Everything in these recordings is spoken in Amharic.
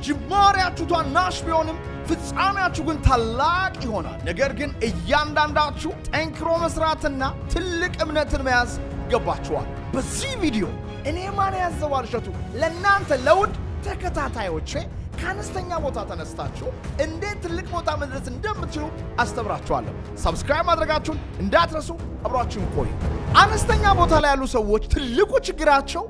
ጅማሬያችሁ ታናሽ ቢሆንም ፍጻሜያችሁ ግን ታላቅ ይሆናል። ነገር ግን እያንዳንዳችሁ ጠንክሮ መስራትና ትልቅ እምነትን መያዝ ይገባችኋል። በዚህ ቪዲዮ እኔ ማንያዘዋል እሸቱ ለእናንተ ለውድ ተከታታዮቼ ከአነስተኛ ቦታ ተነስታችሁ እንዴት ትልቅ ቦታ መድረስ እንደምትችሉ አስተምራችኋለሁ። Subscribe ማድረጋችሁን እንዳትረሱ፣ አብራችሁን ቆዩ። አነስተኛ ቦታ ላይ ያሉ ሰዎች ትልቁ ችግራቸው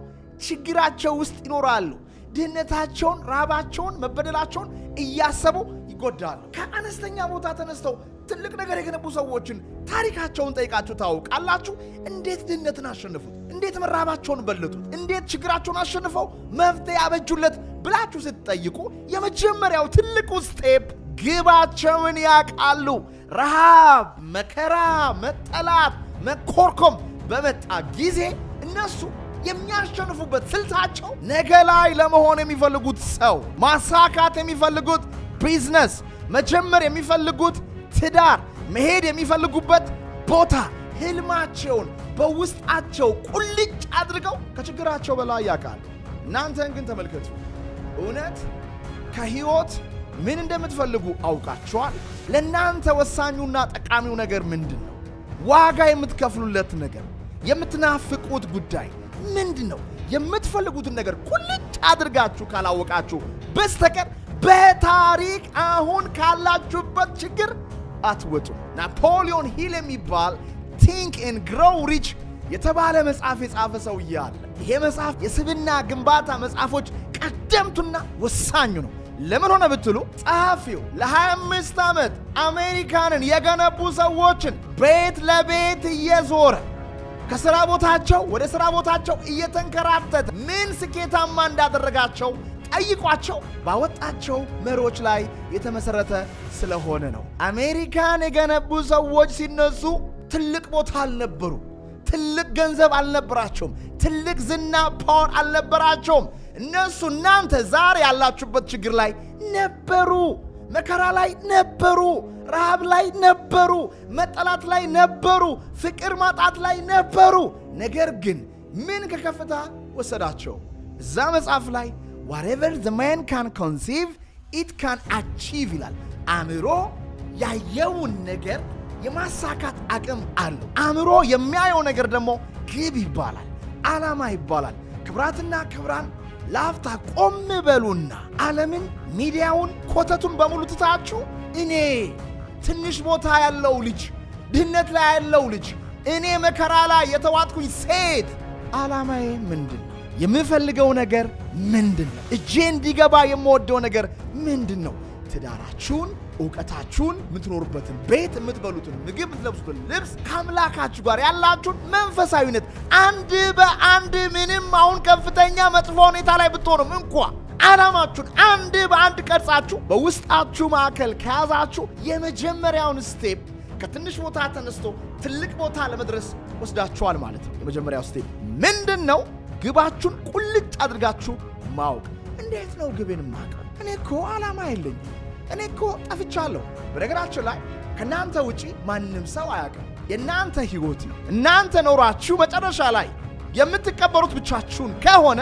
ችግራቸው ውስጥ ይኖራሉ። ድህነታቸውን፣ ረሃባቸውን፣ መበደላቸውን እያሰቡ ይጎዳሉ። ከአነስተኛ ቦታ ተነስተው ትልቅ ነገር የገነቡ ሰዎችን ታሪካቸውን ጠይቃችሁ ታውቃላችሁ? እንዴት ድህነትን አሸነፉት? እንዴት መራባቸውን በለጡት? እንዴት ችግራቸውን አሸንፈው መፍትሄ ያበጁለት ብላችሁ ስትጠይቁ የመጀመሪያው ትልቁ step ግባቸውን ያውቃሉ። ረሃብ፣ መከራ፣ መጠላት፣ መኮርኮም በመጣ ጊዜ እነሱ የሚያሸንፉበት ስልታቸው ነገ ላይ ለመሆን የሚፈልጉት ሰው፣ ማሳካት የሚፈልጉት ቢዝነስ፣ መጀመር የሚፈልጉት ትዳር፣ መሄድ የሚፈልጉበት ቦታ፣ ህልማቸውን በውስጣቸው ቁልጭ አድርገው ከችግራቸው በላይ ያውቃሉ። እናንተን ግን ተመልከቱ። እውነት ከህይወት ምን እንደምትፈልጉ አውቃችኋል? ለእናንተ ወሳኙና ጠቃሚው ነገር ምንድን ነው? ዋጋ የምትከፍሉለት ነገር፣ የምትናፍቁት ጉዳይ ምንድን ነው? የምትፈልጉትን ነገር ቁልጭ አድርጋችሁ ካላወቃችሁ በስተቀር በታሪክ አሁን ካላችሁበት ችግር አትወጡም። ናፖሊዮን ሂል የሚባል Think and Grow Rich የተባለ መጽሐፍ የጻፈ ሰውዬ አለ። ይሄ መጽሐፍ የስብዕና ግንባታ መጽሐፎች ቀደምቱና ወሳኙ ነው። ለምን ሆነ ብትሉ ጸሐፊው ለ25 ዓመት አሜሪካንን የገነቡ ሰዎችን ቤት ለቤት እየዞረ፣ ከሥራ ቦታቸው ወደ ሥራ ቦታቸው እየተንከራተተ ምን ስኬታማ እንዳደረጋቸው ጠይቋቸው ባወጣቸው መርሆች ላይ የተመሠረተ ስለሆነ ነው። አሜሪካን የገነቡ ሰዎች ሲነሱ ትልቅ ቦታ አልነበሩ። ትልቅ ገንዘብ አልነበራቸውም። ትልቅ ዝና power አልነበራቸውም። እነሱ እናንተ ዛሬ ያላችሁበት ችግር ላይ ነበሩ። መከራ ላይ ነበሩ። ረሃብ ላይ ነበሩ። መጠላት ላይ ነበሩ። ፍቅር ማጣት ላይ ነበሩ። ነገር ግን ምን ከከፍታ ወሰዳቸው? እዛ መጽሐፍ ላይ "Whatever the mind can conceive, it can achieve" ይላል። አእምሮ ያየውን ነገር የማሳካት አቅም አለው። አእምሮ የሚያየው ነገር ደግሞ ግብ ይባላል፣ ዓላማ ይባላል። ክቡራትና ክቡራን፣ ለአፍታ ቆም በሉና ዓለምን፣ ሚዲያውን፣ ኮተቱን በሙሉ ትታችሁ እኔ ትንሽ ቦታ ያለው ልጅ፣ ድህነት ላይ ያለው ልጅ፣ እኔ መከራ ላይ የተዋጥኩኝ ሴት ዓላማዬ ምንድን ነው? የምፈልገው ነገር ምንድን ነው? እጄ እንዲገባ የምወደው ነገር ምንድን ነው? ትዳራችሁን፣ እውቀታችሁን፣ የምትኖሩበትን ቤት፣ የምትበሉትን ምግብ፣ የምትለብሱትን ልብስ፣ ከአምላካችሁ ጋር ያላችሁን መንፈሳዊነት አንድ በአንድ፣ ምንም አሁን ከፍተኛ መጥፎ ሁኔታ ላይ ብትሆኑም እንኳ፣ ዓላማችሁን አንድ በአንድ ቀርጻችሁ በውስጣችሁ ማዕከል ከያዛችሁ የመጀመሪያውን step ከትንሽ ቦታ ተነስቶ ትልቅ ቦታ ለመድረስ ወስዳችኋል ማለት ነው። የመጀመሪያው step ምንድን ነው? ግባችሁን ቁልጭ አድርጋችሁ ማወቅ። እንዴት ነው ግቤን ማቀው? እኔ እኮ ዓላማ የለኝም። እኔ እኮ ጠፍቻለሁ። በነገራችን ላይ ከእናንተ ውጪ ማንም ሰው አያውቅም። የእናንተ ህይወት ነው። እናንተ ኖራችሁ መጨረሻ ላይ የምትቀበሩት ብቻችሁን ከሆነ፣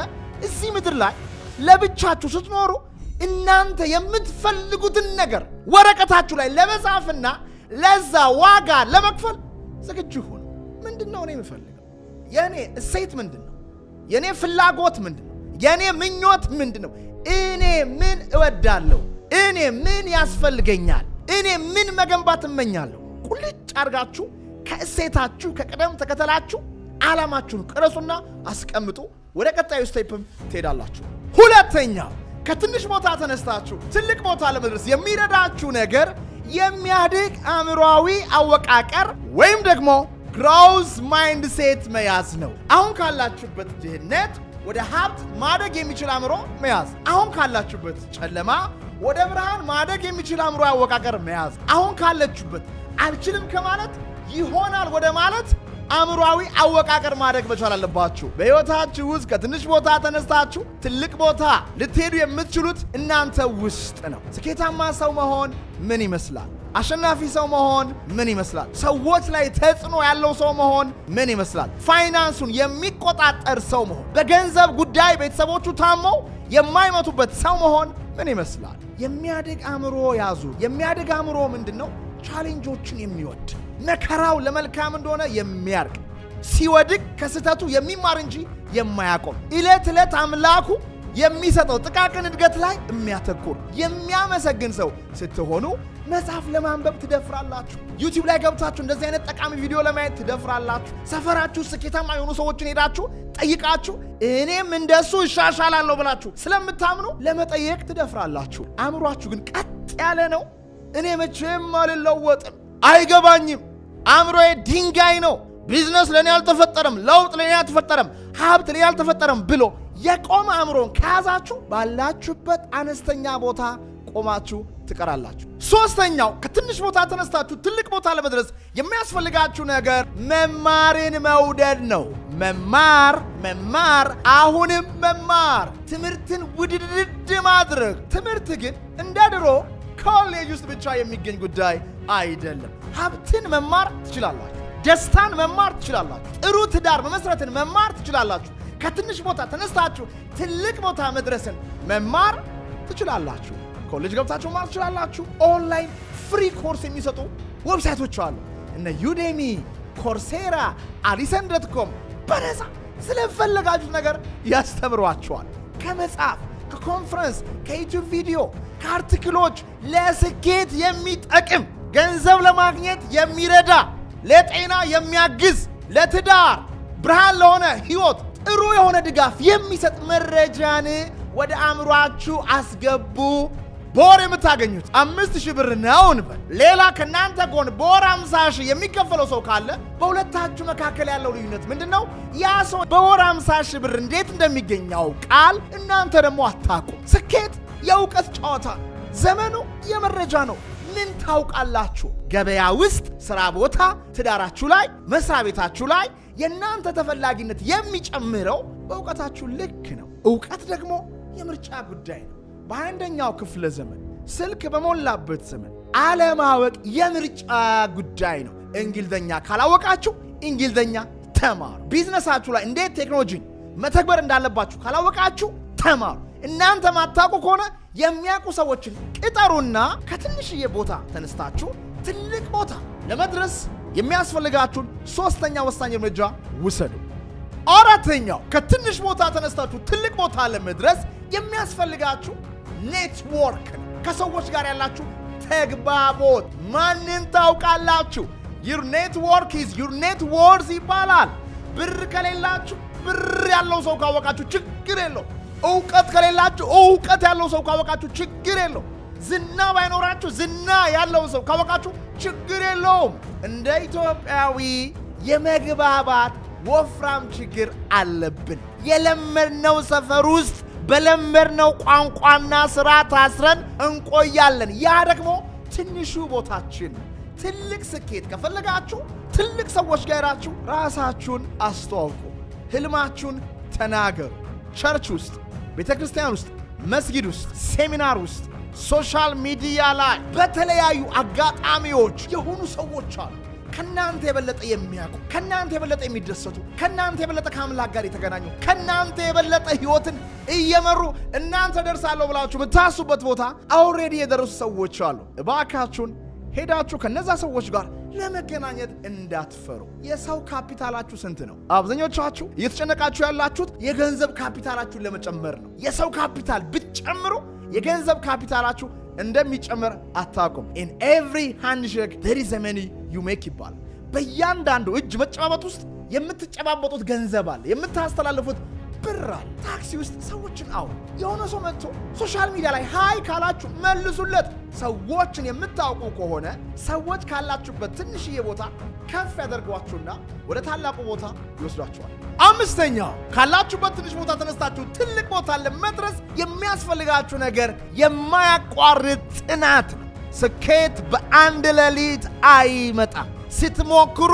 እዚህ ምድር ላይ ለብቻችሁ ስትኖሩ እናንተ የምትፈልጉትን ነገር ወረቀታችሁ ላይ ለመጻፍና ለዛ ዋጋ ለመክፈል ዝግጁ ሁኑ። ምንድን ነው እኔ የምፈልገው? የእኔ እሴት ምንድን ነው? የእኔ ፍላጎት ምንድን ነው? የእኔ ምኞት ምንድን ነው? እኔ ምን እወዳለሁ? እኔ ምን ያስፈልገኛል? እኔ ምን መገንባት እመኛለሁ? ቁልጭ አድርጋችሁ ከእሴታችሁ ከቅደም ተከተላችሁ ዓላማችሁን ቅረጹና አስቀምጡ። ወደ ቀጣዩ step ም ትሄዳላችሁ። ሁለተኛው ከትንሽ ቦታ ተነስታችሁ ትልቅ ቦታ ለመድረስ የሚረዳችሁ ነገር የሚያድግ አእምሯዊ አወቃቀር ወይም ደግሞ growth mindset መያዝ ነው። አሁን ካላችሁበት ድህነት ወደ ሀብት ማደግ የሚችል አእምሮ መያዝ፣ አሁን ካላችሁበት ጨለማ ወደ ብርሃን ማደግ የሚችል አእምሮ አወቃቀር መያዝ፣ አሁን ካለችሁበት አልችልም ከማለት ይሆናል ወደ ማለት አእምሯዊ አወቃቀር ማደግ መቻል አለባችሁ። በሕይወታችሁ ውስጥ ከትንሽ ቦታ ተነስታችሁ ትልቅ ቦታ ልትሄዱ የምትችሉት እናንተ ውስጥ ነው። ስኬታማ ሰው መሆን ምን ይመስላል? አሸናፊ ሰው መሆን ምን ይመስላል? ሰዎች ላይ ተጽዕኖ ያለው ሰው መሆን ምን ይመስላል? ፋይናንሱን የሚቆጣጠር ሰው መሆን፣ በገንዘብ ጉዳይ ቤተሰቦቹ ታመው የማይመቱበት ሰው መሆን ምን ይመስላል? የሚያድግ አእምሮ ያዙ። የሚያድግ አእምሮ ምንድን ነው? Challenge ኦችን የሚወድ፣ መከራው ለመልካም እንደሆነ የሚያርቅ፣ ሲወድቅ ከስህተቱ የሚማር እንጂ የማያቆም፣ ዕለት ዕለት አምላኩ የሚሰጠው ጥቃቅን እድገት ላይ የሚያተኩር፣ የሚያመሰግን ሰው ስትሆኑ መጽሐፍ ለማንበብ ትደፍራላችሁ። YouTube ላይ ገብታችሁ እንደዚህ አይነት ጠቃሚ ቪዲዮ ለማየት ትደፍራላችሁ። ሰፈራችሁ ስኬታማ የሆኑ ሰዎችን ሄዳችሁ ጠይቃችሁ እኔም እንደሱ እሻሻላለሁ ብላችሁ ስለምታምኑ ለመጠየቅ ትደፍራላችሁ። አእምሯችሁ ግን ቀጥ ያለ ነው። እኔ መቼም አልለወጥም፣ አይገባኝም፣ አእምሮዬ ድንጋይ ነው፣ ቢዝነስ ለእኔ አልተፈጠረም፣ ለውጥ ለእኔ አልተፈጠረም፣ ሀብት ለእኔ አልተፈጠረም ብሎ የቆመ አእምሮን ከያዛችሁ ባላችሁበት አነስተኛ ቦታ ቆማችሁ ትቀራላችሁ። ሶስተኛው ከትንሽ ቦታ ተነስታችሁ ትልቅ ቦታ ለመድረስ የሚያስፈልጋችሁ ነገር መማርን መውደድ ነው። መማር፣ መማር፣ አሁንም መማር፣ ትምህርትን ውድድድ ማድረግ። ትምህርት ግን እንደ ድሮ ኮሌጅ ውስጥ ብቻ የሚገኝ ጉዳይ አይደለም። ሀብትን መማር ትችላላችሁ። ደስታን መማር ትችላላችሁ። ጥሩ ትዳር መመስረትን መማር ትችላላችሁ። ከትንሽ ቦታ ተነስታችሁ ትልቅ ቦታ መድረስን መማር ትችላላችሁ። ኮሌጅ ገብታችሁ መማር ትችላላችሁ። Online free course የሚሰጡ website ኦች አሉ። እነ Udemy፣ Coursera፣ Alison.com በነፃ ስለፈለጋችሁት ነገር ያስተምሯችኋል። ከመጽሐፍ፣ ከኮንፈረንስ፣ ከ YouTube ቪዲዮ፣ ከ article ኦች ለስኬት የሚጠቅም፣ ገንዘብ ለማግኘት የሚረዳ፣ ለጤና የሚያግዝ፣ ለትዳር ብርሃን ለሆነ ህይወት ጥሩ የሆነ ድጋፍ የሚሰጥ መረጃን ወደ አእምሯችሁ አስገቡ። በወር የምታገኙት 5,000 ብር ነው እንበል። ሌላ ከእናንተ ጎን በወር 50,000 የሚከፈለው ሰው ካለ በሁለታችሁ መካከል ያለው ልዩነት ምንድን ነው? ያ ሰው በወር 50,000 ብር እንዴት እንደሚገኝ ያውቃል፣ እናንተ ደግሞ አታውቁም። ስኬት የእውቀት ጨዋታ፣ ዘመኑ የመረጃ ነው። ምን ታውቃላችሁ? ገበያ ውስጥ፣ ስራ ቦታ፣ ትዳራችሁ ላይ፣ መስሪያ ቤታችሁ ላይ የእናንተ ተፈላጊነት የሚጨምረው በእውቀታችሁ ልክ ነው። እውቀት ደግሞ የምርጫ ጉዳይ ነው። በ21ኛው ክፍለ ዘመን ስልክ በሞላበት ዘመን አለማወቅ የምርጫ ጉዳይ ነው። እንግሊዝኛ ካላወቃችሁ እንግሊዝኛ ተማሩ። ቢዝነሳችሁ ላይ እንዴት ቴክኖሎጂን መተግበር እንዳለባችሁ ካላወቃችሁ ተማሩ። እናንተ ማታውቁ ከሆነ የሚያውቁ ሰዎችን ቅጠሩና ከትንሽዬ ቦታ ተነስታችሁ ትልቅ ቦታ ለመድረስ የሚያስፈልጋችሁን ሶስተኛ ወሳኝ እርምጃ ውሰዱ። አራተኛው ከትንሽ ቦታ ተነስታችሁ ትልቅ ቦታ ለመድረስ የሚያስፈልጋችሁ ኔትወርክ ነው። ከሰዎች ጋር ያላችሁ ተግባቦት። ማንን ታውቃላችሁ? Your network is your net worth ይባላል። ብር ከሌላችሁ ብር ያለው ሰው ካወቃችሁ ችግር የለው። እውቀት ከሌላችሁ እውቀት ያለው ሰው ካወቃችሁ ችግር የለው። ዝና ባይኖራችሁ ዝና ያለው ሰው ካወቃችሁ ችግር የለውም። እንደ ኢትዮጵያዊ የመግባባት ወፍራም ችግር አለብን። የለመድነው ሰፈር ውስጥ በለመድነው ቋንቋና ስራ ታስረን እንቆያለን። ያ ደግሞ ትንሹ ቦታችን። ትልቅ ስኬት ከፈለጋችሁ ትልቅ ሰዎች ጋር ሄዳችሁ ራሳችሁን አስተዋውቁ፣ ህልማችሁን ተናገሩ። Church ውስጥ፣ ቤተ ክርስቲያን ውስጥ፣ መስጊድ ውስጥ፣ ሴሚናር ውስጥ፣ social media ላይ በተለያዩ አጋጣሚዎች የሆኑ ሰዎች አሉ። ከናንተ የበለጠ የሚያውቁ፣ ከናንተ የበለጠ የሚደሰቱ፣ ከናንተ የበለጠ ከአምላክ ጋር የተገናኙ፣ ከናንተ የበለጠ ህይወትን እየመሩ እናንተ ደርሳለሁ ብላችሁ የምታስቡበት ቦታ already የደረሱ ሰዎች አሉ። እባካችሁን ሄዳችሁ ከነዛ ሰዎች ጋር ለመገናኘት እንዳትፈሩ። የሰው ካፒታላችሁ ስንት ነው? አብዛኞቻችሁ እየተጨነቃችሁ ያላችሁት የገንዘብ ካፒታላችሁን ለመጨመር ነው። የሰው ካፒታል ብትጨምሩ የገንዘብ ካፒታላችሁ እንደሚጨምር አታውቁም። In every handshake there is money you make ይባላል። በእያንዳንዱ እጅ መጨባበጥ ውስጥ የምትጨባበጡት ገንዘብ አለ፣ የምታስተላልፉት ብር አለ። ታክሲ ውስጥ ሰዎችን አውሩ። የሆነ ሰው መጥቶ social media ላይ hi ካላችሁ መልሱለት። ሰዎችን የምታውቁ ከሆነ ሰዎች ካላችሁበት ትንሽዬ ቦታ ከፍ ያደርጓችሁና ወደ ታላቁ ቦታ ይወስዷችኋል። አምስተኛው ካላችሁበት ትንሽ ቦታ ተነስታችሁ ትልቅ ቦታ ለመድረስ የሚያስፈልጋችሁ ነገር የማያቋርጥ ጽናት ነው። ስኬት በአንድ ሌሊት አይመጣም። ስትሞክሩ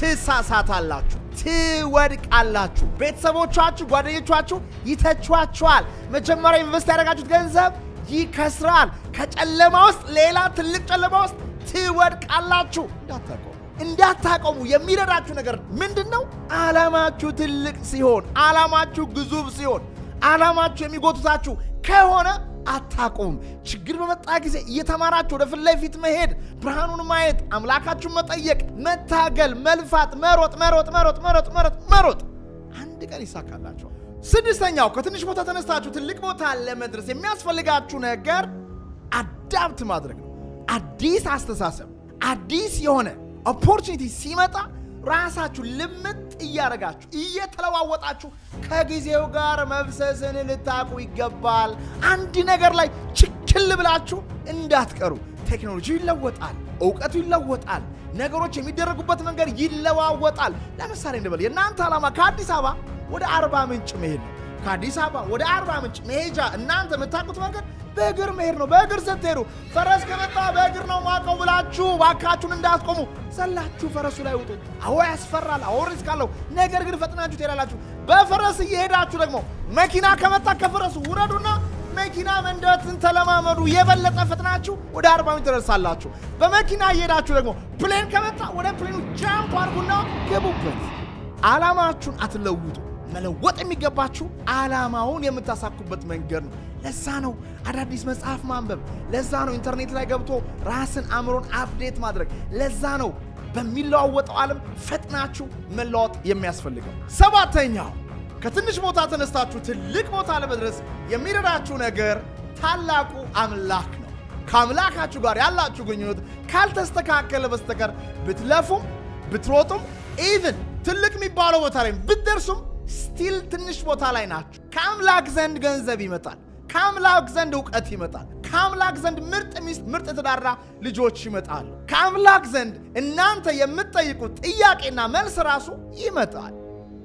ትሳሳታላችሁ፣ ትወድቃላችሁ። ቤተሰቦቻችሁ፣ ጓደኞቻችሁ ይተቿችኋል። መጀመሪያ invest ያደረጋችሁት ገንዘብ ይከስራል። ከጨለማ ውስጥ ሌላ ትልቅ ጨለማ ውስጥ ትወድቃላችሁ። እንዳታቆሙ የሚረዳችሁ ነገር ምንድን ነው? ዓላማችሁ ትልቅ ሲሆን፣ ዓላማችሁ ግዙፍ ሲሆን፣ ዓላማችሁ የሚጎትታችሁ ከሆነ አታቆሙም። ችግር በመጣ ጊዜ እየተማራችሁ ወደ ፊት ለፊት መሄድ፣ ብርሃኑን ማየት፣ አምላካችሁን መጠየቅ፣ መታገል፣ መልፋት፣ መሮጥ መሮጥ መሮጥ መሮጥ መሮጥ መሮጥ፣ አንድ ቀን ይሳካላችኋል። ስድስተኛው ከትንሽ ቦታ ተነስታችሁ ትልቅ ቦታ ለመድረስ የሚያስፈልጋችሁ ነገር adapt ማድረግ ነው። አዲስ አስተሳሰብ፣ አዲስ የሆነ opportunity ሲመጣ ራሳችሁ ልምጥ እያደረጋችሁ እየተለዋወጣችሁ ከጊዜው ጋር መፍሰስን ልታውቁ ይገባል። አንድ ነገር ላይ ችክል ብላችሁ እንዳትቀሩ። ቴክኖሎጂ ይለወጣል፣ እውቀቱ ይለወጣል፣ ነገሮች የሚደረጉበት መንገድ ይለዋወጣል። ለምሳሌ እንበል የእናንተ ዓላማ ከአዲስ አበባ ወደ አርባ ምንጭ መሄድ ነው። ከአዲስ አበባ ወደ አርባ ምንጭ መሄጃ እናንተ የምታውቁት መንገድ በእግር መሄድ ነው። በእግር ስትሄዱ ፈረስ ከመጣ በእግር ነው ማቀው ብላችሁ ባካችሁን እንዳትቆሙ፣ ዘላችሁ ፈረሱ ላይ ውጡ። አዎ ያስፈራል፣ አዎ risk አለው። ነገር ግን ፈጥናችሁ ትሄዳላችሁ። በፈረስ እየሄዳችሁ ደግሞ መኪና ከመጣ ከፈረሱ ውረዱና መኪና መንዳትን ተለማመዱ። የበለጠ ፈጥናችሁ ወደ አርባ ምንጭ ትደርሳላችሁ። በመኪና እየሄዳችሁ ደግሞ plane ከመጣ ወደ plane ኑ jump አድርጉና ግቡበት። ዓላማችሁን አትለውጡ። መለወጥ የሚገባችሁ ዓላማውን የምታሳኩበት መንገድ ነው። ለዛ ነው አዳዲስ መጽሐፍ ማንበብ። ለዛ ነው ኢንተርኔት ላይ ገብቶ ራስን አእምሮን update ማድረግ። ለዛ ነው በሚለዋወጠው ዓለም ፈጥናችሁ መለዋወጥ የሚያስፈልገው። ሰባተኛው ከትንሽ ቦታ ተነስታችሁ ትልቅ ቦታ ለመድረስ የሚረዳችሁ ነገር ታላቁ አምላክ ነው። ከአምላካችሁ ጋር ያላችሁ ግንኙነት ካልተስተካከለ በስተቀር ብትለፉም ብትሮጡም even ትልቅ የሚባለው ቦታ ላይ ብትደርሱም still ትንሽ ቦታ ላይ ናችሁ። ከአምላክ ዘንድ ገንዘብ ይመጣል። ከአምላክ ዘንድ እውቀት ይመጣል። ከአምላክ ዘንድ ምርጥ ሚስት፣ ምርጥ ትዳርና ልጆች ይመጣሉ። ከአምላክ ዘንድ እናንተ የምትጠይቁት ጥያቄና መልስ ራሱ ይመጣል።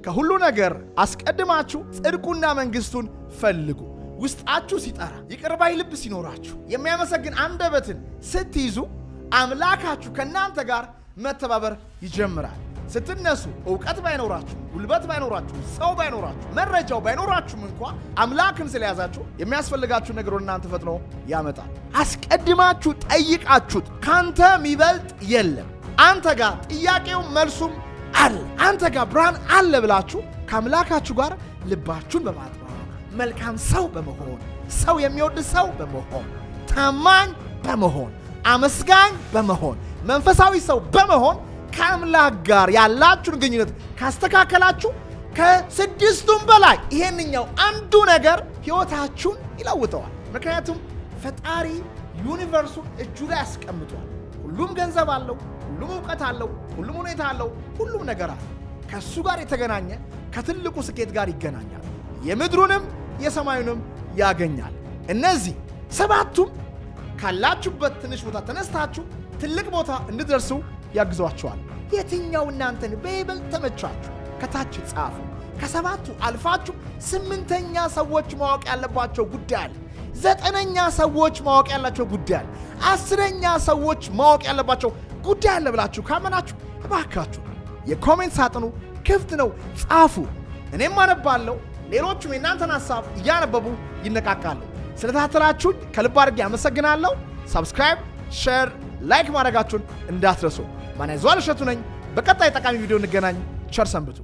ከሁሉ ነገር አስቀድማችሁ ጽድቁና መንግሥቱን ፈልጉ። ውስጣችሁ ሲጠራ፣ ይቅር ባይ ልብ ሲኖራችሁ፣ የሚያመሰግን አንደበትን ስትይዙ አምላካችሁ ከእናንተ ጋር መተባበር ይጀምራል። ስትነሱ እውቀት ባይኖራችሁ፣ ጉልበት ባይኖራችሁ፣ ሰው ባይኖራችሁ፣ መረጃው ባይኖራችሁም እንኳ አምላክን ስለያዛችሁ የሚያስፈልጋችሁ ነገር ወደ እናንተ ፈጥኖ ያመጣል። አስቀድማችሁ ጠይቃችሁት ካንተ የሚበልጥ የለም፣ አንተ ጋር ጥያቄው መልሱም አለ፣ አንተ ጋር ብርሃን አለ ብላችሁ ከአምላካችሁ ጋር ልባችሁን በማጥራት፣ መልካም ሰው በመሆን፣ ሰው የሚወድ ሰው በመሆን፣ ታማኝ በመሆን፣ አመስጋኝ በመሆን፣ መንፈሳዊ ሰው በመሆን ከአምላክ ጋር ያላችሁን ግንኙነት ካስተካከላችሁ ከስድስቱም በላይ ይሄንኛው አንዱ ነገር ሕይወታችሁን ይለውጠዋል። ምክንያቱም ፈጣሪ universe ኡን እጁ ላይ አስቀምጧል። ሁሉም ገንዘብ አለው፣ ሁሉም እውቀት አለው፣ ሁሉም ሁኔታ አለው፣ ሁሉም ነገር አለው። ከእሱ ጋር የተገናኘ ከትልቁ ስኬት ጋር ይገናኛል። የምድሩንም የሰማዩንም ያገኛል። እነዚህ ሰባቱም ካላችሁበት ትንሽ ቦታ ተነስታችሁ ትልቅ ቦታ እንድትደርሱ ያግዟችኋል። የትኛው እናንተን በይበልጥ ተመቻችሁ? ከታች ጻፉ። ከሰባቱ አልፋችሁ ስምንተኛ ሰዎች ማወቅ ያለባቸው ጉዳይ አለ። ዘጠነኛ ሰዎች ማወቅ ያላቸው ጉዳይ አለ። 10ኛ ሰዎች ማወቅ ያለባቸው ጉዳይ አለ ብላችሁ ካመናችሁ እባካችሁ የ comment ሳጥኑ ክፍት ነው፣ ጻፉ። እኔም አነባለሁ፣ ሌሎቹም የእናንተን ሐሳብ እያነበቡ ይነቃቃሉ። ስለተከታተላችሁኝ ከልብ አድርጌ አመሰግናለሁ። Subscribe፣ share፣ like ማድረጋችሁን እንዳትረሱ። ማንያዘዋል እሸቱ ነኝ። በቀጣይ ጠቃሚ ቪዲዮ እንገናኝ። ቸር ሰንብቱ።